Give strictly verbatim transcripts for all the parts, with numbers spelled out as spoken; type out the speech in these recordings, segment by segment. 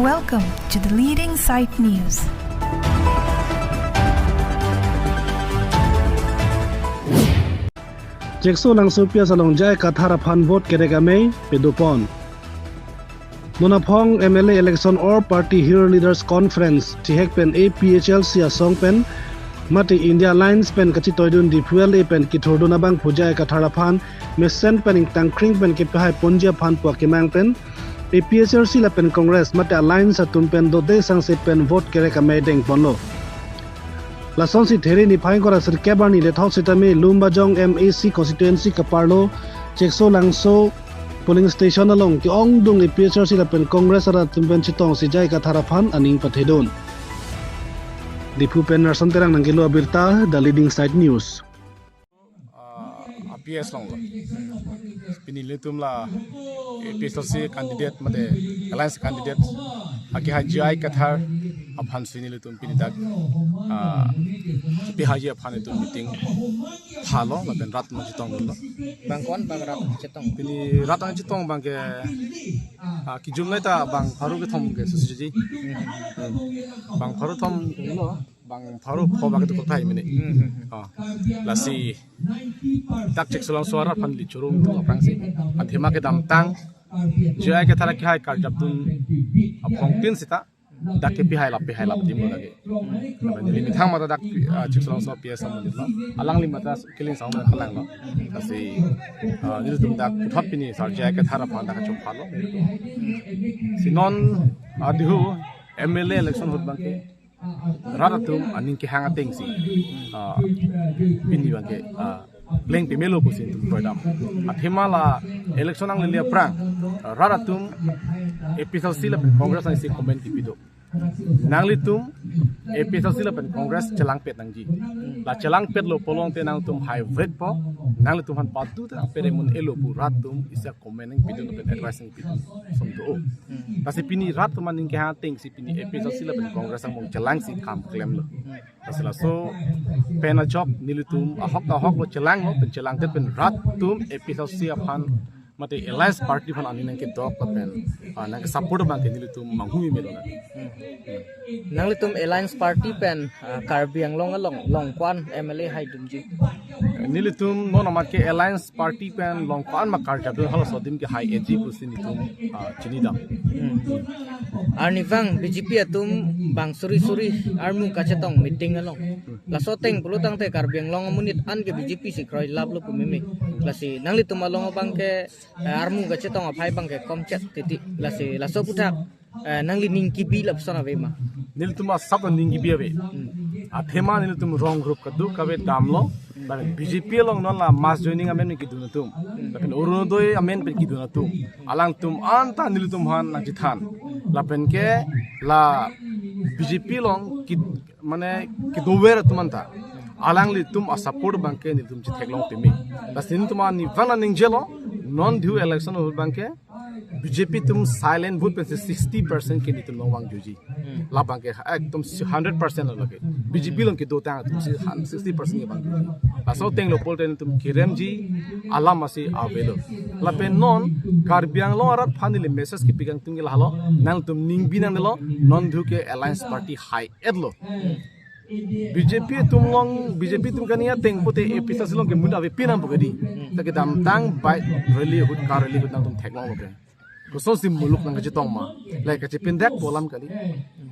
Welcome to the leading site news. Chekso Langso P S along J I Kathar aphan vote kerek amei pedopon. Monaphong M L A election or party hero leaders conference chihek pen A P H L C asong pen mate India Alliance pen kachitoidun Diphu L A pen kithurdun abangphu J I Kathar aphan mesen pen ingtangkring pen kepahai ponji aphan pu akemang pen A P H L C lapen Congress mate Alliance atum pen dode sangse pen vote kerek amei dengponlo. Lasonsi There niphai ingkoi ra sirkep arni lethot sitame Lumbajong M A C constituency kaparlo Chekso Langso polling station along ke-ongdung A P H L C lapen Congress arat atum pen chetongsi J I Kathar aphan aning pathedun. Diphu pen Rason Terang nangkelo abirta, The Leading Site News. Ah, A P S along lo. Pini nelitum la A P H L C candidate mate alliance candidate akehai J I Kathar aphansi nelitum pini dak, ah, pehaiye aphan itum meeting thalo lapen rat nangchetongdunlo. Bang ko-an bang rat chetong? Pini rat nangchetong abangke, ah, kijum lai ta bang pharo kethom ke susuji. Hmm. Bang pharo thom lo, bang pharo pho bang ketok thai mene. Hmm. Ah, lasi dak Chekso Langso arat aphan neli chorong tung aphrangsi athema kedamtang J I Kathar akehai karjapdun aphongtin sita dak kepehai lap pehai lap adim lo lake. Neli methang mata dak, ah, Chekso Langso P S amonit lo. Alangli mata Killing Song mata kalanglo. Lasi, ah, nelitum dak puthot pini sar J I Kathar aphan dak kachok phalo. Si non adihu M L A election ahut abangke rat atum aning kehang atengsi, ah, pini abangke, ah, pleng pemelo pusi itum kroidam. Athema la election nanglele aphrang rat atum A P H L C lapen Congress ansi comment kepi do. Nanglitum A P H L C lapen Congress chelangpet nangji. La chelangpetlo pulote nangtum hai vekpo, nanglitum aphan patu ta pere mun-elo pu rat atum isi comment nangpidun lapen advice nangpidun ason do. Lasi pini rat atum aning kehang atengsi pini A P H L C lapen Congress angbong chelangsi kam klemlo. Lasi laso pen ajok nelitum ahok ahok lo chelanglo, pen chelangdet pen rat atum A P H L C aphan mate alliance party aphan aning nangkedok lapen, ah, nangkesupport abangke nelitum manghumeme lo na. Hmm. Nanglitum alliance party pen, ah, Karbi Anglong along long ko-an M L A haidunji? Nelitum non amat ke alliance party pen long ko-an ma karjapdun halaso adim ke hai-etji pusi nelitum, ah, chinidam. Hmm. Arnivang B J P atum bang suri suri armu kachetong meeting along. Hmm. Laso ateng pulotangte Karbi Anglong amonit an ke B J P si kroilaplo pu meme. Lasi nanglitum along abangke, eh, armu kachetong aphai abangke komchet titi. Lasi laso aputhak, eh, nangli ning kebi lapuson ave ma? Nelitum asap ning kebi ave. Hmm. Athema nelitum rong group kadokave damlo. Lapen B J P along non la mass joining amen kedun atum. Lapen Orunodoi amen pen kedun atum. Alangtum anta nelitum aphan nangchethan. Lapen ke la B J P along ke mane kedover atum anta alanglitum asupport abangke nelitum chetheklong peme. Lasi nelitum arnivang aning jelo, non dihu election ahut abangke B J P atum silent vote pensi sixty percent ke nelitum along vangjuji. Hmm. Labangke ekdom si hundred percent lo lake. B J P along kedotang atumsi han sixty percent ke vangjuji. Laso atenglo pulote nelitum keremji alam asi avelo. Lapen non Karbi Anglong arat aphan neli message kepi kangtung ke lahelo, nangtum ning bi nangnelo, non dihu ke alliance party hai-etlo. B J P atum along, B J P atum kani ateng pute A P H L C along ke mun ave pinang pu kedi. Ta kedamtang bike rally ahut, car rally ahut nangtum theklonglo ke. Kosonsi muluk nangkachetong ma? Lake kachepindak pu alam kali.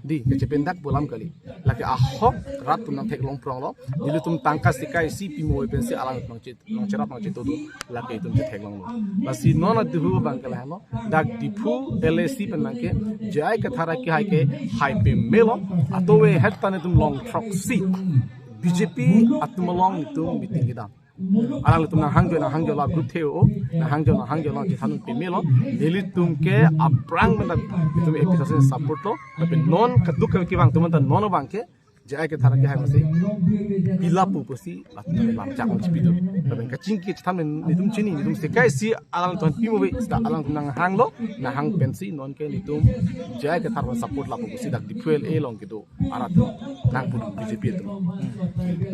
Di, kachepindak pu alam kali. Lake ahok rat atum nangtheklong pronglo. Nelitum tangka sika isi pimo pensi alang nangchet nangcherap nangchetongdun, lake itum chetheklonglo. Lasi non adihu abangke lahelo, dak Diphu L A C pen abangke J I Kathar akehai ke hai pemelo, atovehet ta nelitum long throksi B J P atum along nelitum meeting kedam. Alanglitum nanghangjo nanghangjo la group theo, nanghangjo nanghangjo la chethan pemelo, nelitum ke aphrang pen dak itum A P H L C support lo, lapen non kadokave kevang atum anta non abangke J I Kathar akehai masi pilap pu pusi latum lam chak lam chipidun. Lapen kachingki chethan nelitum chini, nelitum sika isi alangtum pimo ave, sita alangtum nanghanglo, nanghang pensi non ke nelitum J I Kathar aphan support lap pu pusi dak Diphu L A along kedo arat nangpudun B J P atum.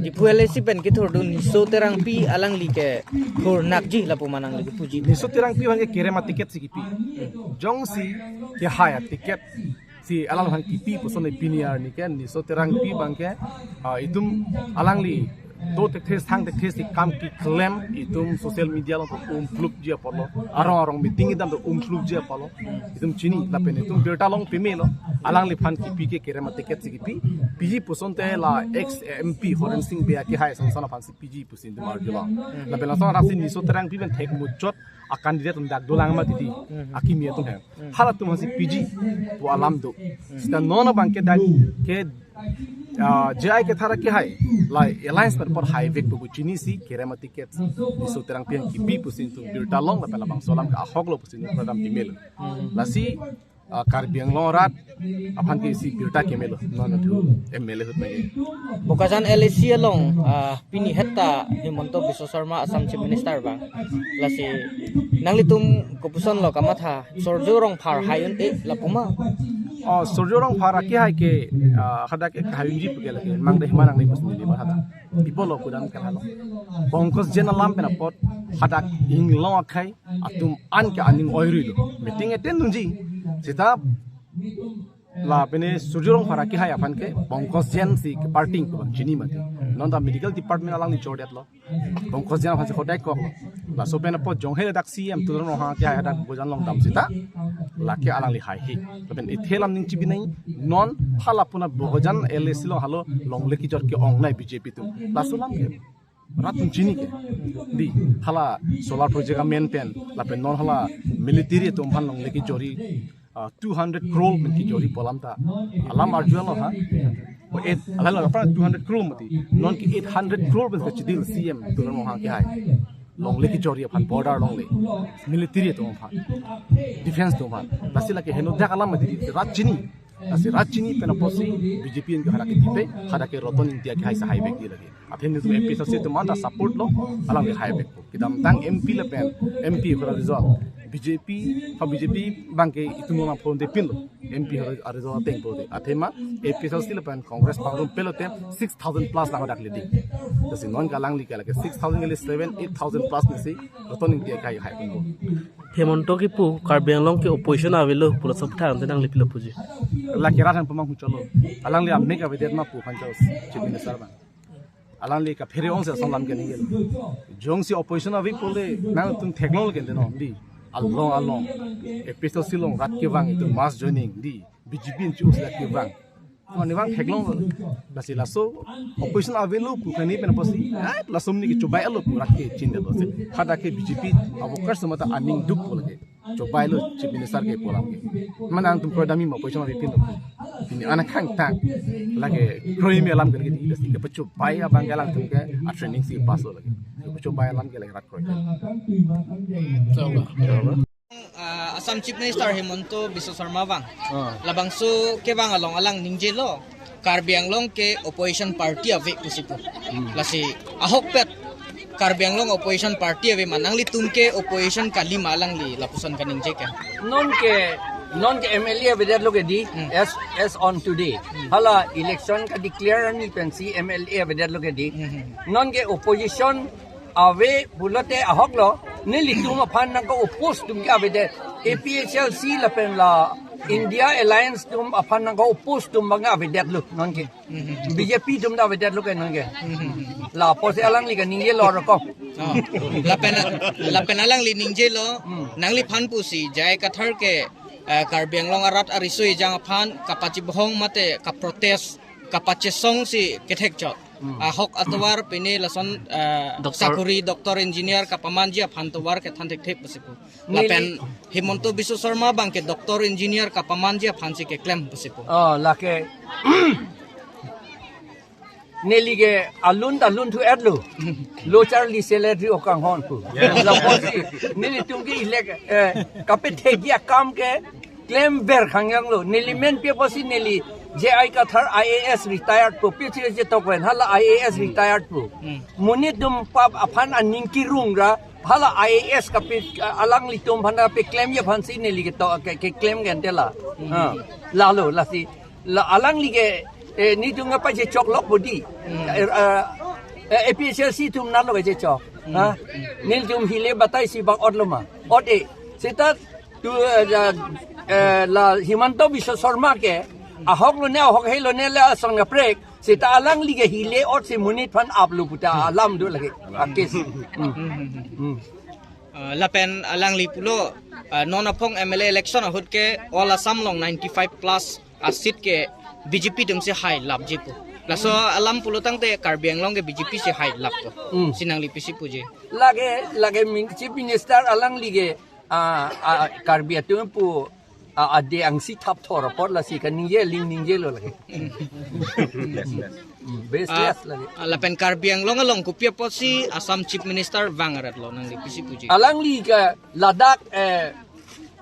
Diphu L A C pen kethurdun Niso Terangpi alangli ke thurnakji lapu ma nangli kepuji? Niso Terangpi abangke kerem aticket si kipi. Jongsi kehai aticket Alangphan kipi puson pini arni ke Niso Terangpi abang ke, ah, itum alangli do thekthe sang thekthe si kam keklem itum social media along umklupji apotlo, arong arong meeting idam do umklupji apotlo itum chini lapen itum birta long pemelo. Alangliphan kipi ke kerem aticket si kipi, piji puson te la ex M P Horen Sing Bey akehai asonson aphan si piji pusi itum arjulong. Lapen lason arak si Niso Terangpi pen thek muchot a candidate atum dak dolang ma titi, akimi atum he. Halatum aphan si piji pu alam do. Seta non abang ke dak ke, ah, J I Kathar akehai la alliance pen apot haivek pu chini si kerem aticket si Niso Terangpi an kipi pusi itum birta long lapen labangso alam ke ahoklo pusi itum program pemelo. Lasi, ah, Karbi Anglong arat aphan ke isi birta kemelo non athu M L A ahut nangji. Bokajan L A C along, ah, pini hetta Himanta Biswa Sarma Assam Chief Minister abang. Lasi nanglitum kopuson lo kamatha, Surjya Rongphar hai un-e lapu ma? Oh, Surjya Rongphar akehai ke, ah, hadak ke hai unji pu ke lake mangde hima nangne pusi neli ma hadak. Ipo lo kudam ke halo. Pankaj Jain alam pen apot hadak inglong akhai atum an ke aning oirui lo. Meeting attend dunji. Seta la pene Surjya Rongphar akehai aphan ke Pankaj Jain si ke parting ko chini mati. Non ta medical department alangli chordetlo. Pankaj Jain aphan si hodai kok. Laso pen apot jong he dak C M Tuliram Ronghang akehai dak bojan long dam seta lake alangli haihe. Lapen ethe alam ning chibi nai, non hala puna bojan L A C along halo longle kejor ke-ongnei B J P atum. Laso alam ke rat atum chini ke. Dei, hala solar project amen pen, lapen non hala military atum aphan longle kejori, ah, two hundred crore pen kejori pu alam ta. Alam arjulo ha. Eight, hala la pra two hundred crore mati. Non ke eight hundred crore pen kachidil C M Tuliram Ronghang akehai. Longle kejori aphan, border longle. Military atum aphan. Defense atum aphan. Lasi lake heno dak alam mati rat chini. Lasi rat chini pen apotsi B J P an ke hadak ke tipe, hadak ke Ratan Engti akehai si haivekji lake. Athe netum A P H L C atum anta support lo, alangli haivek. Kedamtang M P lapen M P hura result. B J P, ha B J P abang ke itum nang phone de pinlo. M P hura result ateng po de. Athema A P H L C lapen Congress pangrum pelote six thousand plus nang dak leading. Lasi non ke alangli ke lake six thousand ke le seven, eight thousand plus nesi Ratan Engti akehai hai pinpo. Himanta kipu Karbi Anglong ke opposition avelo pulo sob thang te nangli pilo puji. Lake rat aphan pemang hu cholo. Alangli amek avedet ma pu aphan chos Chief Minister abang. Alangli kaphere ong si ason alam ke ninggel. Jongsi opposition ave pule nangtum theklong ke deno dei. Along along. A P H L C along rat kevang itum mass joining dei. B J P an chus rat kevang. Mane vang theklong. Lasi laso opposition avelo pu kani pen apotsi, ah, laso amonit ke chobai lo pu rat ke chinine lo si. Hadak ke B J P a-workers mata aning duk pu lake. Chobai lo Chief Minister ke pu alam ke. Mane nangtum kro dami ma opposition avepin lo. Pini anak khang tang. Lake kroi me alam ke lake di, lasi kepachobai abang ke alangtum ke a-training si pass lo lake. Kepachobai alam ke lake rat kroi. Ah, Assam Chief Minister Himanta Biswa Sarma abang. Ah. Labangso kevang along alang ningjelo. Karbi Anglong ke opposition party ave pusi pu. Hmm. Lasi ahokpet Karbi Anglong opposition party ave ma, nanglitum ke opposition kali ma alangli lapuson kaningje ke. Non ke, non ke M L A avedet lo ke dei, Hmm. as, as on today. Hmm. Hala election ka-declare arni pensi M L A avedet lo ke dei. Hmm. Non ke opposition ave pulote ahok lo, nelitum aphan nangke-oppose atum ke avedet. A P H L C lapen la India Alliance atum aphan nangke-oppose atum abang avedet lo non ke. Hmm. B J P atum ta avedet lo ke non ke. Hmm. Lapusi alangli kaningje lo rokok. Oh. Lapen, lapen alangli ningjelo, Hmm. nangliphan pusi, J I Kathar ke, eh, Karbi Anglong arat ariso ejang aphan kapachibhong mate kaprotest, kapachesong si kethek chot. Hmm. Ahok atovar pine lason, eh, Doctor. Sakori, doctor, engineer kapamanji aphan tovar kethan thekthe pusi pu. Neli- Lapen Himanta Biswa Sarma abang ke doctor, engineer kapamanji aphan si keklem pusi pu. Oh, lake. Neli ke alun ta lun thu-et lo. Lo charli salary okanghon pu. Yes. Lapusi nelitum ke elect, eh, kapethekji akam ke klemver khangjang lo. Neli men pi apotsi neli J I Kathar I A S retired pu, pi chiri je tok ven, hala I A S retired pu. Hmm. Monit atum pap aphan aning kerung ra, hala I A S kapi, alanglitum aphan kapeklemji aphan si neli ketok ke, keklem ke ante la. Hmm. Ha. Lalo, lasi, la alangli ke, eh, netum kapachechok lok bodi. Hmm. Eh, eh, eh, A P H L C atum nalo kachechok. Hmm. Ha? Netum hile batai si bang-ot lo ma. Ot-e. Seta tu, eh, ja, Eh, la Himanta Biswa Sarma ke ahok lone, ahok he lone le asong kaprek seta alangli ke hile ot si monit aphan aplo puta alam do lake. Akis. Hmm. Hmm. Uh, lapen alangli pulo, uh, non aphong M L A election ahut ke All Assam along ninety-five plus a seat ke B J P atum si hai lapji pu. Laso alam pulo tangte Karbi Anglong ke B J P si hai lap pu. Hmm. Si nangli pisi puji? Lake, lake min-, Chief Minister alangli ke, ah, ah, Karbi atum pu, ah, ade angsi thap thor apot lasi kaningje aling ningjelo lake. Hmm, baseless lake. Ah, lapen Karbi Anglong along kopi apotsi Assam Chief Minister vang arat lo, nangli pisi puji? Alangli ke ladak, eh,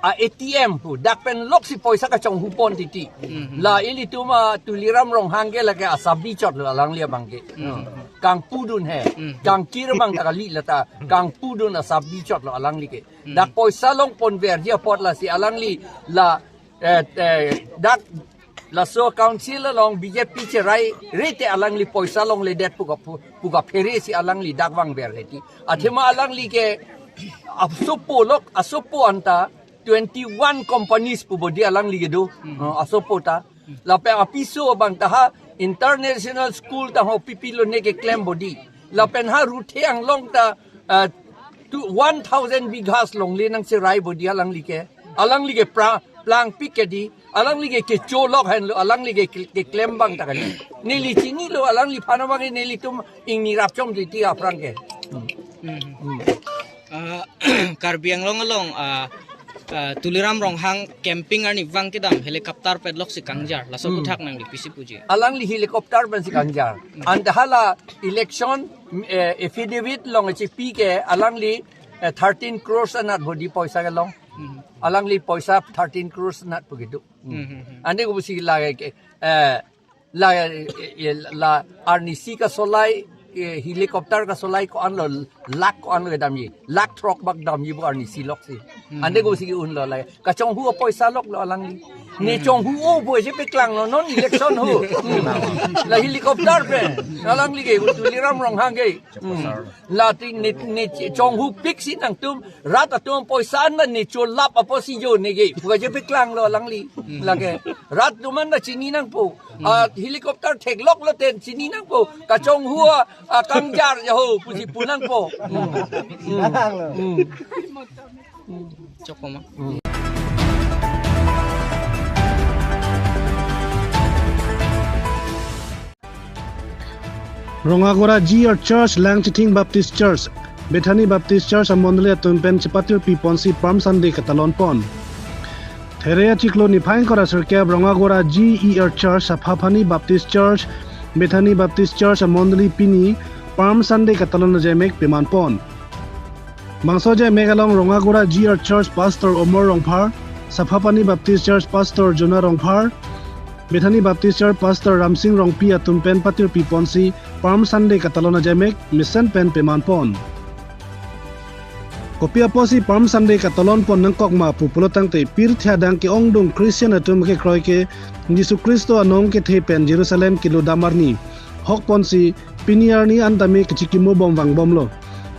a A T M pu dak pen loksi poisa kachonghu pon titi. Hmm. La ilitum a Tuliram Ronghang ke lake asabi chotlo alangli abang ke. Hmm. Kangpudun he. Hmm. Kangkir abang ta kali lata. Kangpudun asabi chotlo alangli ke. Hmm. Dak poisa long ponverji apot lasi alangli la, eh, eh, dak laso council along B J P cherai rete alangli poisa longledet pu ka pu, pu kaphere si alangli dak vangver heti. Athema alangli ke asopo lok, asopo anta twenty-one companies pu bodi alangli kedo. Hmm. Uh, asopo ta. Lapen apiso abang ta ha international school ta ho pipilo ne keklem bodi. Lapen ha Ruthe Anglong ta, uh, tu one thousand bighas longle nangcherai bodi alangli ke. Alangli ke pra-, plangpik ke di. Alangli ke kecho lok henlo, alangli ke kl-, keklem abang ta kali. Neli chinilo, alangliphan abang ke nelitum ingni rapchom titi aphrang ke. Hmm. Hmm. Hmm. Ah, Karbi Anglong along, ah, ah, Tuliram Ronghang camping arni vang kedam helicopter pen loksi kangjar. Laso Hmm. aputhak nangli pisi puji? Alangli helicopter pensi kangjar. Hmm. Anta hala election, eh, affidavit along chipi ke alangli, eh, thirteen crores anat bodi poisa kelong. Hmm. Alangli poisa thirteen crores anat pu kedo. Hmm. Hmm, hmm, hmm. Ante ko pusi lake ke, eh, la, eh, eh, la arnisi kasolai, eh, helicopter kasolai ko-anlo, lakh ko-anlo damji, lakh throk bak damji pu arnisi loksi. Hmm. Ante ko pusi ke-unlo lake. Kachonghu apoisa loklo alangli. Ne Hmm. chonghu-o pu chepaklanglo non election ho. Hmm. La helicopter pen. Alangli ke, Tuliram Ronghang ke. Hmm. La ti ne, ne chonghu piksi nangtum rat atum poisa an la ne cholap apotsi jo ne ke. Puka chepaklanglo alangli. Hmm. Lake. Rat atum an la chini nangpo. Hmm. Ah, helicopter thekloklo ten chini nangpo. Kachonghu a, a kangjar jo ho pusi pu nangpo. Hmm. Hmm. Hmm. Chokoma. Hmm. Rongagora G E R Church, Langchithing Baptist Church, Bethany Baptist Church amondoli atum pen chepatirpi ponsi Palm Sunday katalon pon. There achiklo niphai ingkoi ra sirkep Rongagora G E R Church, Saphapani Baptist Church, Bethany Baptist Church amondoli pini Palm Sunday katalon ajaimek peman pon. Bangso ajaimek along Rongagora G E R Church Pastor Omor Rongphar, Saphapani Baptist Church Pastor Jonah Rongphar, Bethany Baptist Church Pastor Ramsing Rongpi atum pen patirpi ponsi Palm Sunday katalon ajaimek mesen pen peman pon. Kopi apotsi Palm Sunday katalon pon nangkok ma pu pulo tangte pirthe adang ke-ongdung Christian atum kekroi ke Jisu Khristo anong kethe pen Jerusalem kilo dam arni hok ponsi pini arni an tame kachikimo bom vangbomlo.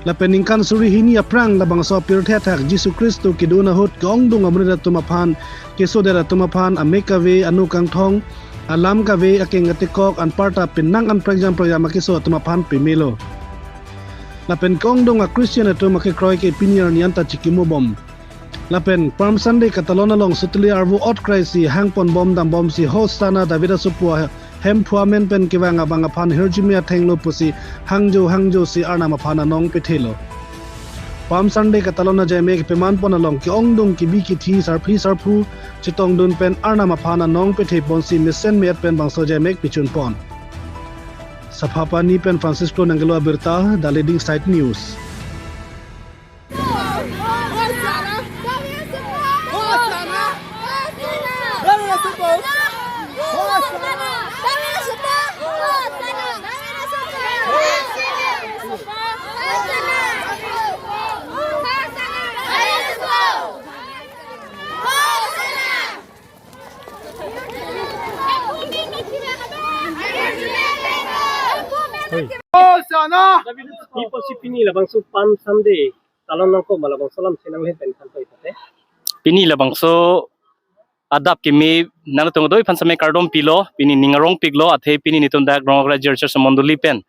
Lapen ningkan suri hini aphrang labangso apirthe athak Jisu Khristo kedo-an ahut ke-ongdung amonit atum aphan, kesodet atum aphan, amek kave, anu kangthong, alam kave, akeng katekok, anparta penang an prangjam prangjam akeso atum aphan pemelo. Lapen ke-ongdung a Christian atum akekroi ke pini arni an ta chikimo bom. Lapen Palm Sunday katalon along soteli arvo ot krai si hangpon bom dam bomsi Hosanna David asopo ahemphu amen pen kevang abang aphan hirjume athenglo pusi hangjo hangjo si Arnam aphan anong pethelo. Palm Sunday katalon ajaimek peman pon along ke-ongdung kebi kethi sarpi sarpo chetongdun pen Arnam aphan anong pethe ponsi mesen me-et pen bangso ajaimek pechun pon. Saphapani pen Francisco Nangkelo abirta, The Leading Side News. Hosanna! David, pi apotsi pini labangso Palm Sunday talon nangkok ma, labangso alam chenang le pen kan toy tate. Pini labangso adap keme nangtum kadokave aphan same kardom pilo, pini ning arong piklo, athe pini netum dak Rongkra Church Mondoli pen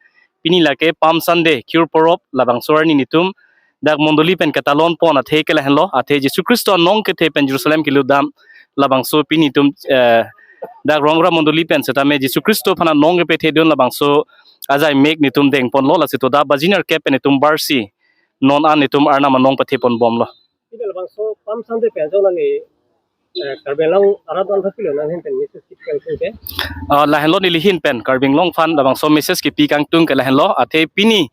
pini lake Palm Sunday, Kiur Porop, labangso arni netum dak mondoli pen ketalon pon athe ke lahenlo, athe Jisu Khristo anong kethe pen Jerusalem kelutdam, labangso pini netum, eh, dak Rongkra Mondoli pen setame Jisu Khristo aphan anong kepethedun labangso ajai mek netum dengponlo, lasi toda baji nerkep pen netum barsi non an netum Arnam anong pathe ponbomlo. Pini labangso Palm Sunday pen jong nangli, eh, Karbi Anglong arat aphan pilo nangli ahin pen message kepi kangtung ke? Ah, lahenlo neli ahin pen Karbi Anglong aphan labangso message kepi kangtung ke lahenlo, athe pini,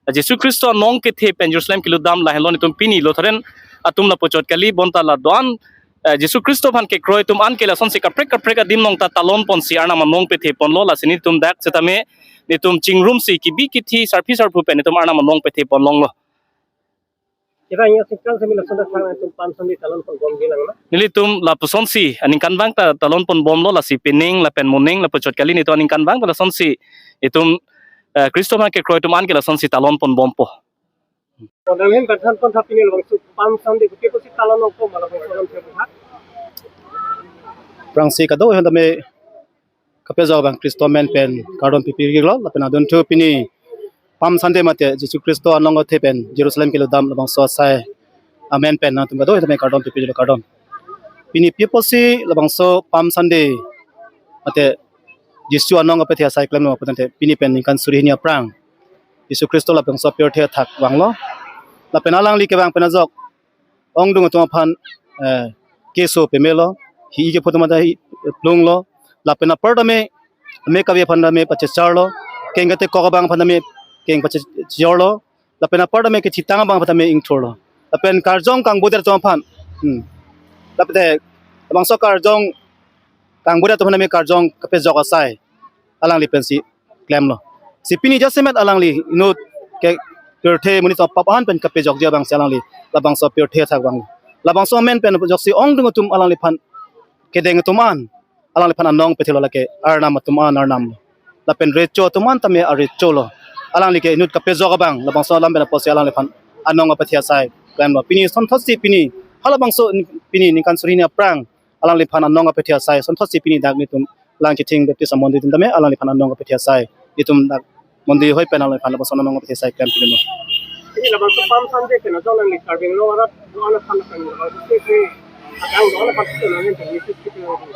eh, Jisu Khristo anong kethe pen Jerusalem kelutdam lahenlo, netum pini Lutheran atum lapuchot kali, bonta la do-an, eh, Jisu Khristo aphan kekroi atum an ke lasonsi kaprek kaprek adim along ta talon ponsi Arnam anong pathe ponlo, lasi netum dak setame netum chingrumsi kebi kethe sarpi sarpo pen netum Arnam anong pathe ponlonglo. Kira-kira singkang sami lason dak sang netum Palm Sunday talon ponbomji lang na? Nelitum lapusonsi aningkanvang ta talon ponbomlo, lasi pining lapen moning lapuchot kali netum aningkanvang ta lasonsi netum, eh, Khristo aphan kekroi atum an ke lasonsi talon ponbompo. Kodang hin pathan pon tha pini labangso Palm Sunday kopi pusi talon nangpo ma labangso alam thek tha. Aphrangsi kadokave aphan tame kapejok abang Khristo amen pen kardom pipiklo, lapen adunthu pini Palm Sunday mate Jisu Khristo anong kethe pen Jerusalem kelutdam labangso asai amen pen nangtum kadokave tame kardom pipilo, kardom. Pini pi pusi labangso Palm Sunday mate Jisu anong kepethe asai klemlo putangte pini pen ningkan suri hini aphrang Jisu Khristo labangso pirthe athak vanglo. Lapen alangli kevang pen ajok ongdung atum aphan, eh, keso pemelo, hi-i kepho atum ta hi plunglo, lapen apar tame, me kave aphan tame pachecharlo, keng katekok abang aphan tame keng pachecharlo, lapen apar tame kechitang abang aphan tame ingthurlo, lapen karjong kangbodet atum aphan, hmm, lapen te labangso karjong kangbodet atum aphan tame karjong kepejok asai alangli pensi klemlo. Si pini jasemet alangli inut ke pirthe monit atum apap an pen kepejokji abangsi alangli labangso pirthe athak vanglo. Labangso amen pen joksi ongdung atum alangliphan kedeng atum an alangliphan anong pethelo, lake Arnam atum an Arnam. Lapen recho atum an tame arecholo. Alangli ke inut kepejok abang labangso alam pen apotsi alangliphan anong kepethe asai klemlo. Pini sonthotsi pini halabangso pini ningkan suri hini aphrang alangliphan anong kepethe asai sonthotsi pini dak netum Langchithing Baptist Amondoli atum tame alangliphan anong kepethe asai, netum dak mondoli hoi pen alangliphan labangso anong kepethe asai klem pilo. Pini labangso Palm Sunday pen ajok nangli Karbi Anglong arat do-an aphan lapen labangso state akang do-an aphan state nangli pen message kepi kangtung?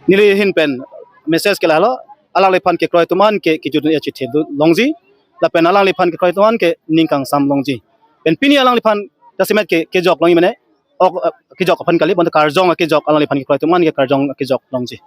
Neli ahin pen message ke lahelo, alangliphan kekroi atum an ke kejut achethe longji, lapen alangliphan kekroi atum an ke ning kangsam longji. Pen pini alangliphan jasemet ke kejok longji mane ok, eh, kejok aphan kali, bonta karjong kejok, alangliphan kekroi atum an ke karjong kejok longji.